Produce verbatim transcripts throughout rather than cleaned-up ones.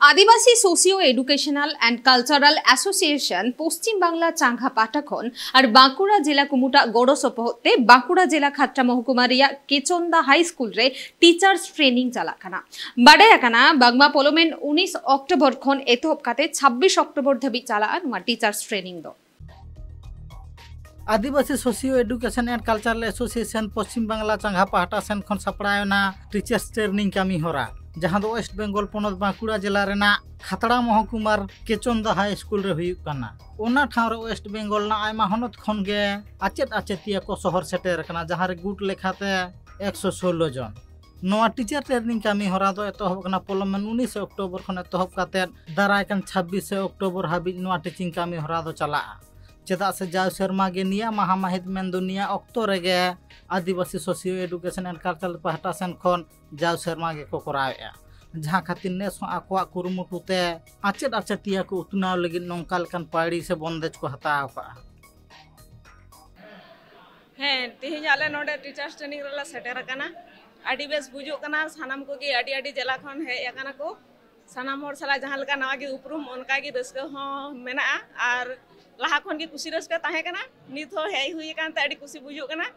Adivasi socio educational and cultural association Paschim Bangla ᱪᱟᱸᱜᱟ ᱯᱟᱦᱴᱟ ᱠᱷᱚᱱ ᱟᱨ ᱵᱟᱸᱠᱩᱲᱟ ᱡᱮᱞᱟ ᱠᱩᱢᱩᱴᱟᱜ ᱜᱚᱲᱚ ᱥᱚᱯᱚᱦᱚᱫ ᱛᱮ ᱵᱟᱸᱠᱩᱲᱟ ᱡᱮᱞᱟ ᱠᱷᱟᱛᱲᱟ ᱢᱚᱦᱠᱩᱢᱟ ᱨᱮᱭᱟᱜ ᱠᱮᱪᱚᱱᱫᱟ ᱦᱟᱭ ᱥᱠᱩᱞ ᱨᱮ ᱴᱤᱪᱟᱨᱥ ᱴᱨᱮᱱᱤᱝ ᱪᱟᱞᱟᱜ ᱠᱟᱱᱟ᱾ ᱵᱟᱰᱟᱭ ᱟᱠᱟᱱᱟ, ᱵᱟᱝᱢᱟ ᱯᱚᱞᱚᱢᱮᱱ ᱩᱱᱤᱥ ᱚᱠᱴᱳᱵᱚᱨ ᱠᱷᱚᱱ ᱮᱛᱚᱦᱚᱵ ᱠᱟᱛᱮ ᱪᱷᱟᱵᱵᱤᱥ ᱚᱠᱴᱳᱵᱚᱨ ᱫᱷᱟᱹᱵᱤᱡ ᱪᱟᱞᱟᱜᱼᱟ ᱱᱚᱣᱟ ᱴᱤᱪᱟᱨᱥ ᱴᱨᱮᱱᱤᱝ ᱫᱚ᱾ Adivasi socio education and cultural association Paschim Bangla ᱪᱟᱸᱜᱟ ᱯᱟᱦᱴᱟ ᱥᱮᱱ ᱠᱷᱚᱱ ᱥᱟᱯᱲᱟᱣ ᱮᱱᱟ ᱴᱤᱪᱟᱨᱥ ᱴᱨᱮᱱᱤᱝ ᱠᱟᱹᱢᱤ ᱦᱚᱨᱟ, ᱡᱟᱦᱟᱸ ᱫᱚ ᱳᱭᱮᱥᱴ ᱵᱮᱝᱜᱚᱞ ᱯᱚᱱᱚᱛ ᱵᱟᱸᱠᱩᱲᱟ ᱡᱮᱞᱟ ᱨᱮᱱᱟᱜ ᱠᱷᱟᱛᱲᱟ ᱢᱚᱦᱠᱩᱢᱟᱨ ᱠᱮᱪᱚᱱᱫᱟ ᱦᱟᱭ ᱥᱠᱩᱞ ᱨᱮ ᱦᱩᱭᱩᱜ ᱠᱟᱱᱟ᱾ ᱚᱱᱟ ᱴᱷᱟᱶ ᱨᱮ ᱳᱭᱮᱥᱴ ᱵᱮᱝᱜᱚᱞ ᱨᱮᱱᱟᱜ ᱟᱭᱢᱟ ᱦᱚᱱᱚᱛ ᱠᱷᱚᱱ ᱜᱮ ᱟᱪᱮᱫ ᱟᱪᱮᱛᱤᱭᱟᱹ ᱠᱚ ᱥᱚᱦᱚᱨ ᱥᱮᱴᱮᱨ ᱟᱠᱟᱱᱟ, ᱡᱟᱦᱟᱸ ᱨᱮ ᱜᱩᱴ ᱞᱮᱠᱟᱛᱮ ᱮᱠᱥᱚ ᱥᱳᱞᱞᱳ ᱡᱚᱱ᱾ ᱱᱚᱣᱟ ᱴᱤᱪᱟᱨ ᱴᱨᱮᱱᱤᱝ ᱠᱟᱹᱢᱤ ᱦᱚᱨᱟ ᱫᱚ ᱮᱛᱚᱦᱚᱵ ᱠᱟᱱᱟ ᱯᱚᱞᱚᱢᱮᱱ ᱩᱱᱤᱥᱮ ᱚᱠᱴᱳᱵᱚᱨ ᱠᱷᱚᱱ ᱮᱛᱚᱦᱚᱵ ᱠᱟᱛᱮ ᱫᱟᱨᱟᱭ ᱠᱟᱱ ᱪᱷᱟᱵᱵᱤᱥᱮ ᱚᱠᱴᱳᱵᱚᱨ ᱦᱟᱹᱵᱤᱡ ᱱᱚᱣᱟ ᱴᱤᱪᱤᱝ ᱠᱟᱹᱢᱤ ᱦᱚᱨᱟ ᱫᱚ ᱪᱟᱞᱟᱜᱼᱟ᱾ ᱪᱮᱫᱟᱜ ᱥᱮ ᱡᱟᱣ ᱥᱮᱨᱢᱟ ᱜᱮ ᱱᱤᱭᱟᱹ ᱢᱟᱦᱟ ᱢᱟᱹᱦᱤᱛ ᱢᱮᱱᱫᱚ ᱱᱤᱭᱟᱹ ᱚᱠᱛᱚ ᱨᱮᱜᱮ ᱟᱹᱫᱤᱵᱟᱹᱥᱤ ᱥᱳᱥᱤᱭᱳ ᱮᱰᱩᱠᱮᱥᱚᱱ ᱮᱱᱰ ᱠᱟᱞᱪᱟᱨ ᱯᱟᱦᱴᱟ ᱥᱮᱱ ᱠᱷᱚᱱ ᱡᱟᱣ ᱥᱮᱨᱢᱟ ᱜᱮᱠᱚ ᱠᱚᱨᱟᱣᱮᱫᱼᱟ, ᱡᱟᱦᱟᱸ ᱠᱷᱟᱹᱛᱤᱨ ᱱᱮᱥ ᱦᱚᱸ ᱟᱠᱚᱣᱟᱜ ᱠᱩᱨᱩᱢᱩᱴᱩ ᱛᱮ ᱟᱪᱮᱫ ᱟᱪᱮᱛᱤᱭᱟᱹ ᱠᱚ ᱩᱛᱱᱟᱹᱣ ᱞᱟᱹᱜᱤᱫ ᱱᱚᱝᱠᱟ ᱞᱮᱠᱟᱱ ᱯᱟᱹᱲᱤ ᱥᱮ ᱵᱚᱱᱫᱮᱡᱽ ᱠᱚ ᱦᱟᱛᱟᱣ ᱟᱠᱟᱫᱼᱟ᱾ ᱦᱮᱸ, ᱛᱮᱦᱮᱧ ᱟᱞᱮ ᱱᱚᱰᱮ ᱴᱤᱪᱟᱨᱥ ᱴᱨᱮᱱᱤᱝ ᱨᱮᱞᱮ ᱥᱮᱴᱮᱨ ᱟᱠᱟᱱᱟ᱾ ᱟᱹᱰᱤ ᱵᱮᱥ ᱵᱩᱡᱩᱜ ᱠᱟᱱᱟ, ᱥᱟᱱᱟᱢ ᱠᱚᱜᱮ ᱟᱹᱰᱤ ᱟᱹᱰᱤ ᱡᱮᱞᱟ ᱠᱷᱚᱱ ᱦᱮᱡ ᱟᱠᱟᱱᱟ ᱠᱚ᱾ ᱥᱟᱱᱟᱢ ᱦᱚᱲ ᱥᱟᱞᱟᱜ ᱡᱟᱦᱟᱸ ᱞᱮᱠᱟ ᱱᱟᱣᱟ ᱜᱮ ᱩᱯᱨᱩᱢ, ᱚᱱᱠᱟ ᱜᱮ ᱨᱟᱹᱥᱠᱟᱹ ᱦᱚᱸ ᱢᱮᱱᱟᱜᱼᱟ᱾ ᱟᱨ ᱞᱟᱦᱟ ᱠᱷᱚᱱ ᱜᱮ ᱠᱩᱥᱤ ᱨᱟᱹᱥᱠᱟᱹ ᱛᱟᱦᱮᱸ ᱠᱟᱱᱟ, ᱱᱤᱛ ᱦᱚᱸ ᱦᱮᱡ ᱦᱩᱭ ᱟᱠᱟᱱ ᱛᱮ ᱟᱹᱰᱤ ᱠᱩᱥᱤ ᱵᱩᱡᱩᱜ ᱠᱟᱱᱟ᱾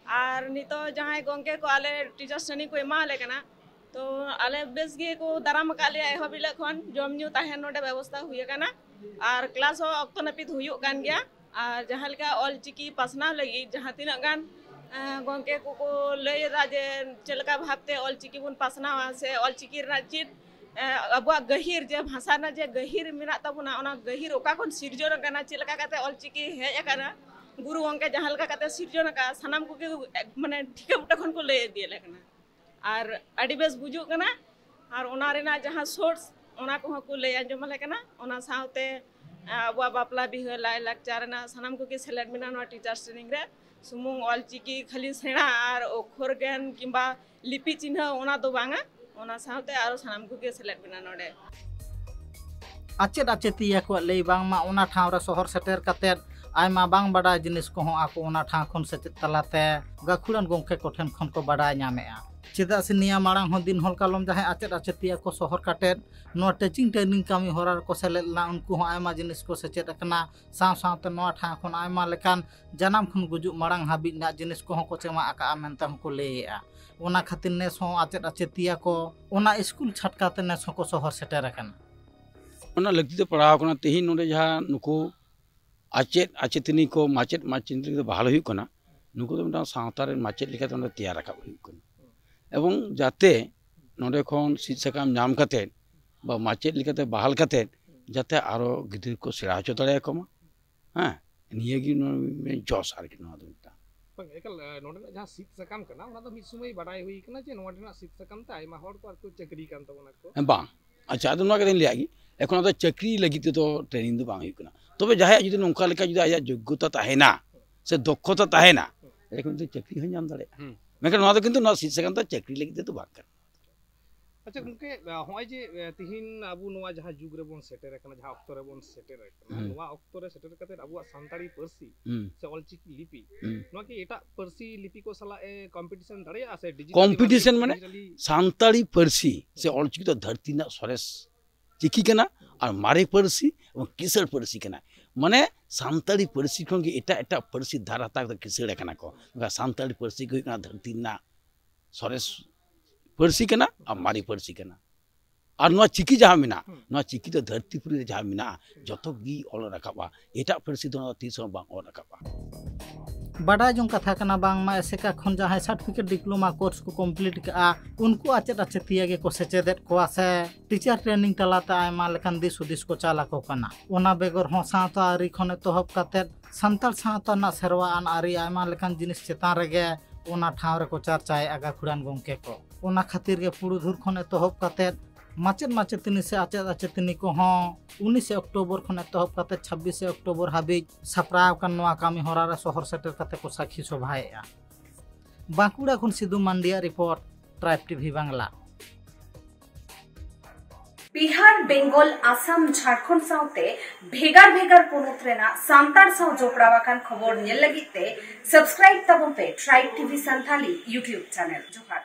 ᱟᱨ ᱱᱤᱛᱚᱜ ᱡᱟᱦᱟᱸᱭ ᱜᱚᱢᱠᱮ ᱠᱚ ᱟᱞᱮ ᱴᱤᱪᱟᱨᱥ ᱴᱨᱮᱱᱤᱝ ᱠᱚ ᱮᱢᱟᱣᱟᱞᱮ ᱠᱟᱱᱟ, ᱛᱚ ᱟᱞᱮ ᱵᱮᱥ ᱜᱮᱠᱚ ᱫᱟᱨᱟᱢ ᱟᱠᱟᱫ ᱞᱮᱭᱟ ᱮᱦᱚᱵ ᱦᱤᱞᱳᱜ ᱠᱷᱚᱱ᱾ ᱡᱚᱢ ᱧᱩ ᱛᱟᱦᱮᱱ ᱱᱚᱰᱮ ᱵᱮᱵᱚᱥᱛᱷᱟ ᱦᱩᱭ ᱟᱠᱟᱱᱟ, ᱟᱨ ᱠᱞᱟᱥ ᱦᱚᱸ ᱚᱠᱛᱚ ᱱᱟᱹᱯᱤᱛ ᱦᱩᱭᱩᱜ ᱠᱟᱱ ᱜᱮᱭᱟ᱾ ᱟᱨ ᱡᱟᱦᱟᱸ ᱞᱮᱠᱟ ᱚᱞᱪᱤᱠᱤ ᱯᱟᱥᱱᱟᱣ ᱞᱟᱹᱜᱤᱫ ᱡᱟᱦᱟᱸ ᱛᱤᱱᱟᱹᱜ ᱜᱟᱱ, ᱮᱸ, ᱜᱚᱢᱠᱮ ᱠᱚᱠᱚ ᱞᱟᱹᱭ ᱮᱫᱟ ᱡᱮ ᱪᱮᱫ ᱞᱮᱠᱟ ᱵᱷᱟᱵᱽᱛᱮ ᱚᱞᱪᱤᱠᱤ ᱵᱚᱱ ᱯᱟᱥᱱᱟᱣᱟ, ᱥᱮ ᱚᱞᱪᱤᱠᱤ ᱨᱮᱱᱟᱜ ᱪᱮᱫ, ᱮᱸ, ᱟᱵᱚᱣᱟᱜ ᱜᱟᱹᱦᱤᱨ, ᱡᱮ ᱵᱷᱟᱥᱟ ᱨᱮᱱᱟᱜ ᱡᱮ ᱜᱟᱹᱦᱤᱨ ᱢᱮᱱᱟᱜ ᱛᱟᱵᱚᱱᱟ, ᱚᱱᱟ ᱜᱟᱹᱦᱤᱨ ᱚᱠᱟ ᱠᱷᱚᱱ ᱥᱤᱨᱡᱚᱱ ᱟᱠᱟᱱᱟ, ᱪᱮᱫ ᱞᱮᱠᱟ ᱠᱟᱛᱮ ᱚᱞᱪᱤᱠᱤ ᱦᱮᱡ ᱟᱠᱟᱱᱟ, ᱜᱩᱨᱩ ᱜᱚᱢᱠᱮ ᱡᱟᱦᱟᱸ ᱞᱮᱠᱟ ᱠᱟᱛᱮ ᱥᱤᱨᱡᱚᱱ ᱟᱠᱟᱫᱼᱟ, ᱥᱟᱱᱟᱢ ᱠᱚᱜᱮ ᱢᱟᱱᱮ ᱴᱷᱤᱠᱟᱹ ᱵᱩᱴᱟᱹ ᱠᱷᱚᱱ ᱠᱚ ᱞᱟᱹᱭ ᱤᱫᱤᱭᱟᱞᱮ ᱠᱟᱱᱟ᱾ ᱟᱨ ᱟᱹᱰᱤ ᱵᱮᱥ ᱵᱩᱡᱩᱜ ᱠᱟᱱᱟ᱾ ᱟᱨ ᱚᱱᱟ ᱨᱮᱱᱟᱜ ᱡᱟᱦᱟᱸ ᱥᱳᱨᱥ, ᱚᱱᱟ ᱠᱚᱦᱚᱸ ᱠᱚ ᱞᱟᱹᱭ ᱟᱸᱡᱚᱢ ᱟᱞᱮ ᱠᱟᱱᱟ᱾ ᱚᱱᱟ ᱥᱟᱶᱛᱮ, ᱟᱸ, ᱟᱵᱚᱣᱟᱜ ᱵᱟᱯᱞᱟ ᱵᱤᱦᱟᱹ ᱞᱟᱭᱼᱞᱟᱠᱪᱟᱨ ᱨᱮᱱᱟᱜ ᱥᱟᱱᱟᱢ ᱠᱚᱜᱮ ᱥᱮᱞᱮᱫ ᱢᱮᱱᱟᱜᱼᱟ ᱱᱚᱣᱟ ᱴᱤᱪᱟᱨᱥ ᱴᱨᱮᱱᱤᱝ ᱨᱮ᱾ ᱥᱩᱢᱩᱝ ᱚᱞᱪᱤᱠᱤ ᱠᱷᱟᱹᱞᱤ ᱥᱮᱬᱟ ᱟᱨ ᱚᱠᱠᱷᱚᱨ ᱜᱮᱭᱟᱱ ᱠᱤᱝᱵᱟ ᱞᱤᱯᱤ ᱪᱤᱱᱦᱟᱹ, ᱚᱱᱟ ᱫᱚ ᱵᱟᱝᱟ, ᱚᱱᱟ ᱥᱟᱶᱛᱮ ᱟᱨᱚ ᱥᱟᱱᱟᱢ ᱠᱚᱜᱮ ᱥᱮᱞᱮᱫ ᱢᱮᱱᱟᱜᱼᱟ ᱱᱚᱰᱮ᱾ ᱟᱪᱮᱫ ᱟᱪᱮᱛᱤᱭᱟᱹ ᱠᱚᱣᱟᱜ ᱞᱟᱹᱭ ᱵᱟᱝᱢᱟ ᱚᱱᱟ ᱴᱷᱟᱶ ᱨᱮ ᱥᱚᱦᱚᱨ ᱥᱮᱴᱮᱨ ᱠᱟᱛᱮᱫ ᱟᱭᱢᱟ ᱵᱟᱝ ᱵᱟᱰᱟᱭ ᱡᱤᱱᱤᱥ ᱠᱚᱦᱚᱸ ᱟᱠᱚ ᱚᱱᱟ ᱴᱷᱟᱶ ᱠᱷᱚᱱ ᱥᱮᱪᱮᱫ ᱛᱟᱞᱟᱛᱮ ᱜᱟᱹᱠᱷᱩᱲᱟᱱ ᱜᱚᱢᱠᱮ ᱠᱚᱴᱷᱮᱱ ᱠᱷᱚᱱ ᱠᱚ ᱵᱟᱰᱟᱭ ᱧᱟᱢᱮᱫᱼᱟ᱾ ᱪᱮᱫᱟᱜ ᱥᱮ ᱱᱤᱭᱟᱹ ᱢᱟᱲᱟᱝ ᱦᱚᱸ ᱫᱤᱱ ᱦᱚᱞ ᱠᱟᱞᱚᱢ ᱡᱟᱦᱟᱸᱭ ᱟᱪᱮᱫ ᱟᱪᱮᱛᱤᱭᱟᱹ ᱠᱚ ᱥᱚᱦᱚᱨ ᱠᱟᱛᱮᱫ ᱱᱚᱣᱟ ᱴᱤᱪᱤᱝ ᱴᱨᱮᱱᱤᱝ ᱠᱟᱹᱢᱤ ᱦᱚᱨᱟ ᱨᱮᱠᱚ ᱥᱮᱞᱮᱫ ᱞᱮᱱᱟ, ᱩᱱᱠᱩ ᱦᱚᱸ ᱟᱭᱢᱟ ᱡᱤᱱᱤᱥ ᱠᱚ ᱥᱮᱪᱮᱫ ᱟᱠᱟᱱᱟ᱾ ᱥᱟᱶ ᱥᱟᱶᱛᱮ ᱱᱚᱣᱟ ᱴᱷᱟᱶ ᱠᱷᱚᱱ ᱟᱭᱢᱟ ᱞᱮᱠᱟᱱ ᱡᱟᱱᱟᱢ ᱠᱷᱚᱱ ᱜᱩᱡᱩᱜ ᱢᱟᱲᱟᱝ ᱦᱟᱹᱵᱤᱡ ᱨᱮᱱᱟᱜ ᱡᱤᱱᱤᱥ ᱠᱚᱦᱚᱸ ᱠᱚ ᱪᱮᱢᱟᱜ ᱟᱠᱟᱜᱼᱟ ᱢᱮᱱᱛᱮ ᱦᱚᱸᱠᱚ ᱞᱟᱹᱭᱮᱜᱼᱟ᱾ ᱚᱱᱟ ᱠᱷᱟᱹᱛᱤᱨ ᱱᱮᱥ ᱦᱚᱸ ᱟᱪᱮᱫ ᱟᱪᱮᱛᱤᱭᱟᱹ ᱠᱚ ᱚᱱᱟ ᱥᱠᱩᱞ ᱪᱷᱟᱴᱠᱟ ᱛᱮ ᱱᱮᱥ ᱦᱚᱸᱠᱚ ᱥᱚᱦᱚᱨ ᱥᱮᱴᱮᱨ ᱟᱠᱟᱱᱟ᱾ ᱚᱱᱟ ᱞᱟᱹᱠᱛᱤ ᱛᱮ ᱯᱟᱲᱟᱣ ᱟᱠᱟᱱᱟ᱾ ᱛᱮᱦᱮᱧ ᱱᱚᱰᱮ ᱡᱟᱦᱟᱸ ᱱᱩᱠᱩ ᱟᱪᱮᱫ ᱟᱪᱮᱛᱟᱹᱱᱤ ᱠᱚ, ᱢᱟᱪᱮᱫ ᱢᱟᱪᱮᱛᱟᱹᱱᱤ ᱠᱚ ᱵᱟᱦᱟᱞ ᱦᱩᱭᱩᱜ ᱠᱟᱱᱟ, ᱱᱩᱠᱩ ᱫᱚ ᱢᱤᱫᱴᱟᱝ ᱥᱟᱶᱛᱟ ᱨᱮᱱ ᱢᱟᱪᱮᱫ ᱞᱮᱠᱟᱛᱮ ᱱᱚᱰᱮ ᱛᱮᱭᱟᱨ ᱨᱟᱠᱟᱵ ᱦᱩᱭᱩᱜ ᱠᱟᱱᱟ᱾ ᱮᱵᱚᱝ ᱡᱟᱛᱮ ᱱᱚᱰᱮ ᱠᱷᱚᱱ ᱥᱤᱫ ᱥᱟᱠᱟᱢ ᱧᱟᱢ ᱠᱟᱛᱮ ᱵᱟ ᱢᱟᱪᱮᱫ ᱞᱮᱠᱟᱛᱮ ᱵᱟᱦᱟᱞ ᱠᱟᱛᱮ ᱡᱟᱛᱮ ᱟᱨᱚ ᱜᱤᱫᱽᱨᱟᱹ ᱠᱚ ᱥᱮᱬᱟ ᱦᱚᱪᱚ ᱫᱟᱲᱮᱭᱟᱠᱚ ᱢᱟ᱾ ᱦᱮᱸ, ᱱᱤᱭᱟᱹ ᱜᱮ ᱱᱚᱣᱟ ᱡᱚᱥ ᱟᱨᱠᱤ, ᱱᱚᱣᱟ ᱫᱚ ᱢᱤᱫᱴᱟᱝ᱾ ᱵᱟᱝ, ᱮᱠᱟᱞ, ᱮ, ᱱᱚᱰᱮᱱᱟᱜ ᱡᱟᱦᱟᱸ ᱥᱤᱫ ᱥᱟᱠᱟᱢ ᱠᱟᱱᱟ, ᱚᱱᱟ ᱫᱚ ᱢᱤᱫ ᱥᱚᱢᱚᱭ ᱵᱟᱰᱟᱭ ᱦᱩᱭ ᱠᱟᱱᱟ ᱡᱮ ᱱᱚᱣᱟ ᱨᱮᱱᱟᱜ ᱥᱤᱫ ᱥᱟᱠᱟᱢ ᱛᱮ ᱟᱭᱢᱟ ᱦᱚᱲ ᱠᱚ ᱟᱨᱠᱤ ᱪᱟᱹᱠᱨᱤ ᱠᱟᱱ ᱛᱟᱵᱚᱱᱟ ᱠᱚ᱾ ᱦᱮᱸ, ᱵᱟᱝ᱾ ᱟᱪᱪᱷᱟ, ᱟᱫᱚ ᱱᱚᱣᱟ ᱠᱟᱛᱷᱟᱧ ᱞᱟᱹᱭᱟᱜ ᱜᱮ, ᱮᱠᱷᱚᱱ ᱟᱫᱚ ᱪᱟᱹᱠᱨᱤ ᱞᱟᱹᱜᱤᱫ ᱛᱮᱫᱚ ᱴᱨᱮᱱᱤᱝ ᱫᱚ ᱵᱟᱝ ᱦᱩᱭᱩᱜ ᱠᱟᱱᱟ᱾ ᱛᱚᱵᱮ ᱡᱟᱦᱟᱸᱭᱟᱜ ᱡᱩᱫᱤ ᱱᱚᱝᱠᱟ ᱞᱮᱠᱟ ᱡᱩᱫᱤ ᱟᱭᱟᱜ ᱡᱳᱜᱽᱜᱚᱛᱟ ᱛᱟᱦᱮᱱᱟ ᱥᱮ ᱫᱚᱠᱷᱚᱛᱟ ᱛᱟᱦᱮᱱᱟ, ᱮᱸᱰᱮᱠᱷᱟᱱ ᱫᱚ ᱪᱟᱹᱠᱨᱤ ᱦᱚᱸ ᱧᱟᱢ ᱫᱟᱲᱮᱭᱟᱜᱼᱟ᱾ ᱦᱩᱸ᱾ ᱢᱮᱱᱠᱷᱟᱱ ᱱᱚᱣᱟ ᱫᱚ ᱠᱤᱱᱛᱩ ᱱᱚᱣᱟ ᱥᱤᱫ ᱥᱟᱠᱟᱢ ᱫᱚ ᱪᱟᱹᱠᱨᱤ ᱞᱟᱹᱜᱤᱫ ᱛᱮᱫᱚ ᱵᱟᱝ ᱠᱟᱱᱟ᱾ ᱟᱪᱪᱷᱟ ᱜᱚᱝᱠᱮ, ᱟ, ᱦᱚᱸᱜᱼᱚᱭ ᱡᱮ, ᱮ, ᱛᱤᱦᱤᱧ ᱟᱵᱚ ᱱᱚᱣᱟ ᱡᱟᱦᱟᱸ ᱡᱩᱜᱽ ᱨᱮᱵᱚᱱ ᱥᱮᱴᱮᱨ ᱟᱠᱟᱱᱟ, ᱡᱟᱦᱟᱸ ᱚᱠᱛᱚ ᱨᱮᱵᱚᱱ ᱥᱮᱴᱮᱨ ᱟᱠᱟᱱᱟ, ᱦᱩᱸ᱾ ᱱᱚᱣᱟ ᱚᱠᱛᱚ ᱨᱮ ᱥᱮᱴᱮᱨ ᱠᱟᱛᱮ ᱟᱵᱚᱣᱟᱜ ᱥᱟᱱᱛᱟᱲᱤ ᱯᱟᱹᱨᱥᱤ ᱦᱩᱸ᱾ ᱥᱮ ᱚᱞᱪᱤᱠᱤ ᱞᱤᱯᱤ, ᱦᱩᱸ᱾ ᱱᱚᱣᱟ ᱠᱤ ᱮᱴᱟᱜ ᱯᱟᱹᱨᱥᱤ ᱞᱤᱯᱤ ᱠᱚ ᱥᱟᱞᱟᱜ ᱮ ᱠᱚᱢᱯᱤᱴᱤᱥᱚᱱ ᱫᱟᱲᱮᱭᱟᱜᱼᱟ ᱥᱮ ᱰᱤᱡᱤᱴᱟᱞᱤ ᱠᱚᱢᱯᱤᱴᱤᱥᱚᱱ ᱵᱷᱟᱵᱮ, ᱢᱟᱱᱮ ᱰᱤᱡᱤᱴᱟᱞᱤ? ᱥᱟᱱᱛᱟᱲᱤ ᱯᱟᱹᱨᱥᱤ ᱥᱮ ᱚᱞᱪᱤᱠᱤ ᱫᱚ ᱫᱷᱟᱹᱨᱛᱤ ᱨᱮᱱᱟᱜ ᱥᱚᱨᱮᱥ ᱪᱤᱠᱤ ᱠᱟᱱᱟ ᱟᱨ ᱢᱟᱨᱮ ᱯᱟᱹᱨᱥᱤ ᱮᱵᱚᱝ ᱠᱤᱥᱟᱹᱬ ᱯᱟᱹᱨᱥᱤ ᱠᱟᱱᱟ᱾ ᱢᱟᱱᱮ ᱥᱟᱱᱛᱟᱲᱤ ᱯᱟᱹᱨᱥᱤ ᱠᱷᱚᱱ ᱜᱮ ᱮᱴᱟᱜ ᱮᱴᱟᱜ ᱯᱟᱹᱨᱥᱤ ᱫᱷᱟᱨᱟ ᱦᱟᱛᱟᱣ ᱠᱟᱛᱮ ᱠᱤᱥᱟᱹᱬ ᱟᱠᱟᱱᱟ ᱠᱚ, ᱢᱮᱱᱠᱷᱟᱱ ᱥᱟᱱᱛᱟᱲᱤ ᱯᱟᱹᱨᱥᱤ ᱜᱮ ᱦᱩᱭᱩᱜ ᱠᱟᱱᱟ ᱫᱷᱟᱹᱨᱛᱤ ᱨᱮᱱᱟᱜ ᱥᱚᱨᱮᱥ ᱯᱟᱹᱨᱥᱤ ᱠᱟᱱᱟ ᱟᱨ ᱢᱟᱨᱮ ᱯᱟᱹᱨᱥᱤ ᱠᱟᱱᱟ᱾ ᱟᱨ ᱱᱚᱣᱟ ᱪᱤᱠᱤ ᱡᱟᱦᱟᱸ ᱢᱮᱱᱟᱜᱼᱟ, ᱦᱩᱸ᱾ ᱱᱚᱣᱟ ᱪᱤᱠᱤ ᱫᱚ ᱫᱷᱟᱹᱨᱛᱤ ᱯᱩᱨᱤ ᱨᱮ ᱡᱟᱦᱟᱸ ᱢᱮᱱᱟᱜᱼᱟ, ᱡᱚᱛᱚ ᱜᱮ ᱚᱞ ᱨᱟᱠᱟᱵᱼᱟ᱾ ᱮᱴᱟᱜ ᱯᱟᱹᱨᱥᱤ ᱫᱚ ᱱᱚᱣᱟ ᱛᱤᱥ ᱦᱚᱸ ᱵᱟᱝ ᱚᱞ ᱨᱟᱠᱟᱵᱼᱟ᱾ ᱵᱟᱰᱟᱭ ᱡᱚᱝ ᱠᱟᱛᱷᱟ ᱠᱟᱱᱟ, ᱵᱟᱝᱢᱟ ᱮᱥᱮᱠᱟ ᱠᱷᱚᱱ ᱡᱟᱦᱟᱸᱭ ᱥᱟᱨᱴᱤᱯᱷᱤᱠᱮᱴ ᱰᱤᱯᱞᱳᱢᱟ ᱠᱳᱨᱥ ᱠᱚ ᱠᱚᱢᱯᱞᱤᱴ ᱠᱟᱜᱼᱟ, ᱩᱱᱠᱩ ᱟᱪᱮᱫ ᱟᱪᱮᱛᱤᱭᱟᱹ ᱜᱮᱠᱚ ᱥᱮᱪᱮᱫᱮᱫ ᱠᱚᱣᱟ ᱥᱮ ᱴᱤᱪᱟᱨ ᱴᱨᱮᱱᱤᱝ ᱛᱟᱞᱟᱛᱮ ᱟᱭᱢᱟ ᱞᱮᱠᱟᱱ ᱫᱤᱥ ᱦᱩᱫᱤᱥ ᱠᱚ ᱪᱟᱞ ᱟᱠᱚ ᱠᱟᱱᱟ᱾ ᱚᱱᱟ ᱵᱮᱜᱚᱨ ᱦᱚᱸ ᱥᱟᱶᱛᱟ ᱟᱹᱨᱤ ᱠᱷᱚᱱ ᱮᱛᱚᱦᱚᱵ ᱠᱟᱛᱮᱫ ᱥᱟᱱᱛᱟᱲ ᱥᱟᱶᱛᱟ ᱨᱮᱱᱟᱜ ᱥᱮᱨᱣᱟ ᱟᱱ ᱟᱹᱨᱤ ᱟᱭᱢᱟ ᱞᱮᱠᱟᱱ ᱡᱤᱱᱤᱥ ᱪᱮᱛᱟᱱ ᱨᱮᱜᱮ ᱚᱱᱟ ᱴᱷᱟᱶ ᱨᱮᱠᱚ ᱪᱟᱨᱪᱟᱭᱮᱫᱼᱟ ᱜᱟᱹᱠᱷᱩᱲᱟᱱ ᱜᱚᱢᱠᱮ ᱠᱚ᱾ ᱚᱱᱟ ᱠᱷᱟᱹᱛᱤᱨ ᱜᱮ ᱯᱩᱨᱩᱫᱷᱩᱞ ᱠᱷᱚᱱ ᱮᱛᱚᱦᱚᱵ ᱠᱟᱛᱮᱫ ᱢᱟᱪᱮᱫ ᱢᱟᱪᱮᱛᱟᱹᱱᱤ ᱥᱮ ᱟᱪᱮᱫ ᱟᱪᱮᱛᱟᱹᱱᱤ ᱠᱚᱦᱚᱸ ᱩᱱᱤᱥᱮ ᱚᱠᱴᱳᱵᱚᱨ ᱠᱷᱚᱱ ᱮᱛᱚᱦᱚᱵ ᱠᱟᱛᱮ ᱪᱷᱟᱵᱵᱤᱥᱮ ᱚᱠᱴᱳᱵᱚᱨ ᱦᱟᱹᱵᱤᱡ ᱥᱟᱯᱲᱟᱣ ᱟᱠᱟᱱ ᱱᱚᱣᱟ ᱠᱟᱹᱢᱤ ᱦᱚᱨᱟ ᱨᱮ ᱥᱚᱦᱚᱨ ᱥᱮᱴᱮᱨ ᱠᱟᱛᱮ ᱠᱚ ᱥᱟᱹᱠᱷᱤ ᱥᱚᱵᱷᱟᱭᱮᱫᱼᱟ᱾ ᱵᱟᱸᱠᱩᱲᱟ ᱠᱷᱚᱱ ᱥᱤᱫᱩ ᱢᱟᱱᱰᱤᱭᱟᱜ report, tribe TV Bangla. Bihar, Bengal, Assam, Jharkhand ᱥᱟᱶᱛᱮ ᱵᱷᱮᱜᱟᱨ ᱵᱷᱮᱜᱟᱨ ᱯᱚᱱᱚᱛ ᱨᱮᱱᱟᱜ ᱥᱟᱱᱛᱟᱲ ᱥᱟᱶ ᱡᱚᱯᱲᱟᱣ ᱟᱠᱟᱱ ᱠᱷᱚᱵᱚᱨ ᱧᱮᱞ ᱞᱟᱹᱜᱤᱫ ᱛᱮ subscribe ᱛᱟᱵᱚᱱ ᱯᱮ Tribe T V Santali YouTube channel᱾ ᱡᱚᱦᱟᱨ᱾